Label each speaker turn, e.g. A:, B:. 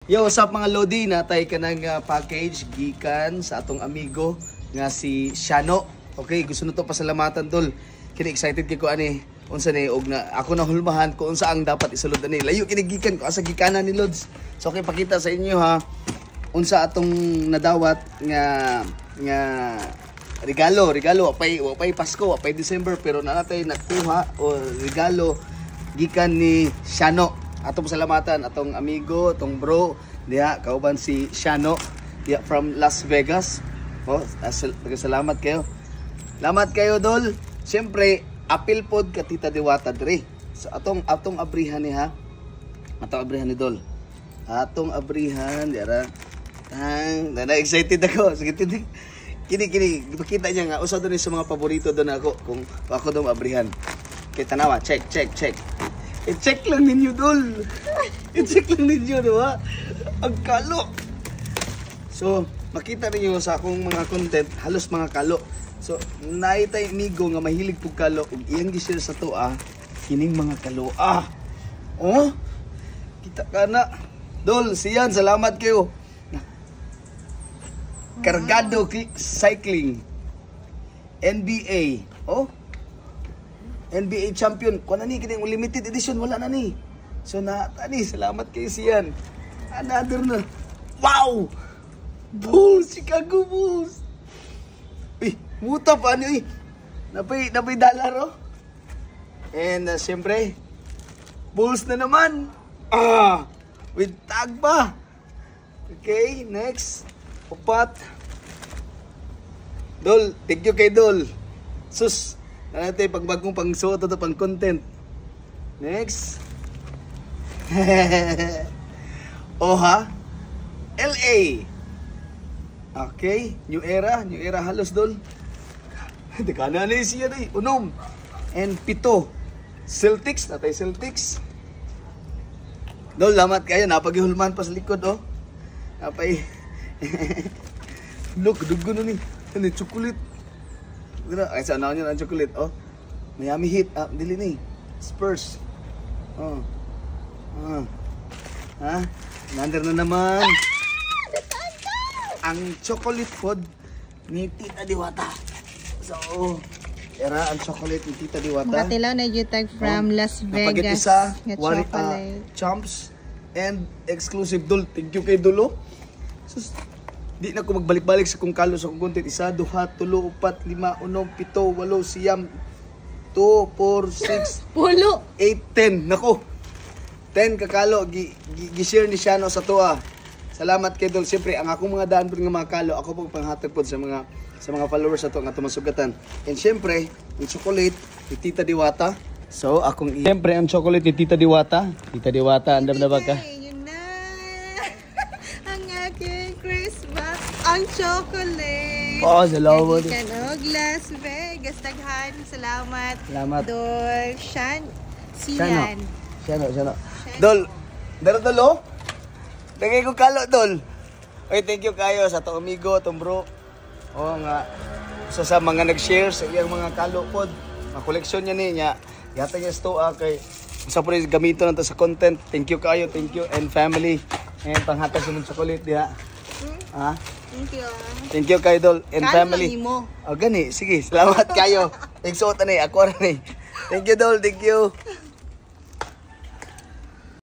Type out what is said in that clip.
A: Yo, what's up, mga Lodi? Natay ka ng package gikan sa atong amigo nga si Shano. Okay, gusto na to pasalamatan, dol. Kini excited kay ko ani unsa ni og na ako na hulmahan ko unsa ang dapat isulod ani. Layo kini gikan ko asa gikanan ni Lods. So okay, pakita sa inyo ha unsa atong nadawat nga nga regalo, regalo wa pay Pasko, wa pay December, pero naa natay nakuha o regalo gikan ni Shano. Atong pasalamatan atong amigo, atong bro diha kauban si Shano diha from Las Vegas. Oh, salamat kayo. Salamat kayo, dol. Siyempre, apil pod ka Tita Diwata dre. So atong atong abrihan ni ha. Atong abrihan ni dol. Atong abrihan dira. Tang, na excited ako. Sige, tinig. Kini kini ipakita niya nga usa doon sa mga paborito doon ako kung ako daw abrihan. Kay tanawa, check, check, check. I-check lang ninyo, dol. I-check lang ninyo, di ba? Ang kalo. So, makita ninyo sa akong mga content, halos mga kalo. So, naitay amigo nga mahilig pug kalo ug iyang gi-share sa to kining mga kalo. Ah. Oh. Kita ka na. Dol, siyan, salamat kayo. Kargado cycling. NBA. Oh. NBA champion. Kuha na ni kining limited edition, wala na ni. So na tani, salamat kay siyan. Another na. Wow! Bulls, Chicago Bulls. Uy, muta pa ni uy. Napay napay dollar oh. And siyempre, Bulls na naman. Ah, with tag pa. Okay, next. Upat. Dol, thank you kay Dol. Sus, na natin pagbagong pangsuot ito pang content. Next. Oha. LA. Okay, new era halos, dol. Di ka na na siya day. Unom. And pito. Celtics, natay Celtics. Dol, lamat kayo. Napagihulman pa sa likod, oh. Napay. Look, dugo na ni. Ano, chocolate. Dira, ay, sa ano nyo ang chocolate, oh. Miami Heat, ah, dili ni. Spurs. Oh. Ah. Ha? Nander na naman. Ang chocolate food ni Tita Diwata. So, era ang chocolate ni Tita Diwata.
B: Makatilaw na tag from
A: Oh,
B: Las
A: napagit
B: Vegas.
A: Isa,
B: nga
A: wari,
B: chocolate.
A: Champs, and exclusive, dol. Thank you kay Dulo. Sus, di na ko magbalik-balik sa kong kalo sa kong content. Isa, duha, tulo, upat, lima, unom, pito, walo, siyam, 2, 4, 6,
B: Pulo.
A: 8, 10. Nako. 10 kakalo gi, gi, gi-share ni Shano sa tuwa. Salamat kay Dol. Siyempre, ang akong mga daan po nga mga kalo, ako pong panghatag po sa mga followers ato nga tumasugatan. And siyempre, ang chocolate ni Tita Diwata. So, akong siyempre ang chocolate ni Tita Diwata. Tita Diwata, andam na ba ka?
B: Ay, yun na. Ang aking Christmas. Ang chocolate.
A: Oh, salamat.
B: Gikan og Las Vegas. Daghan. Salamat.
A: Salamat.
B: Dol. Shan.
A: Shano.
B: Sian.
A: Shano, Shano. Dol, dalo dol oh. Dagay ko kalo, dol. Okay, thank you kayo sa atong amigo, atong bro. Oo nga. Isa sa mga nag-share sa iyang mga kalo pod. Mga koleksyon niya niya. Yata niya sa tuwa kay sa po rin gamito na to sa content. Thank you kayo, thank you and family. And panghatag sa mong chocolate diha. Ha?
B: Thank you.
A: Thank you kayo, dol, and
B: Kalo
A: family.
B: lang nimo.
A: Oh, gani. Sige, salamat kayo. Thanks so ni. Ako ra ni. Thank you, dol. Thank you.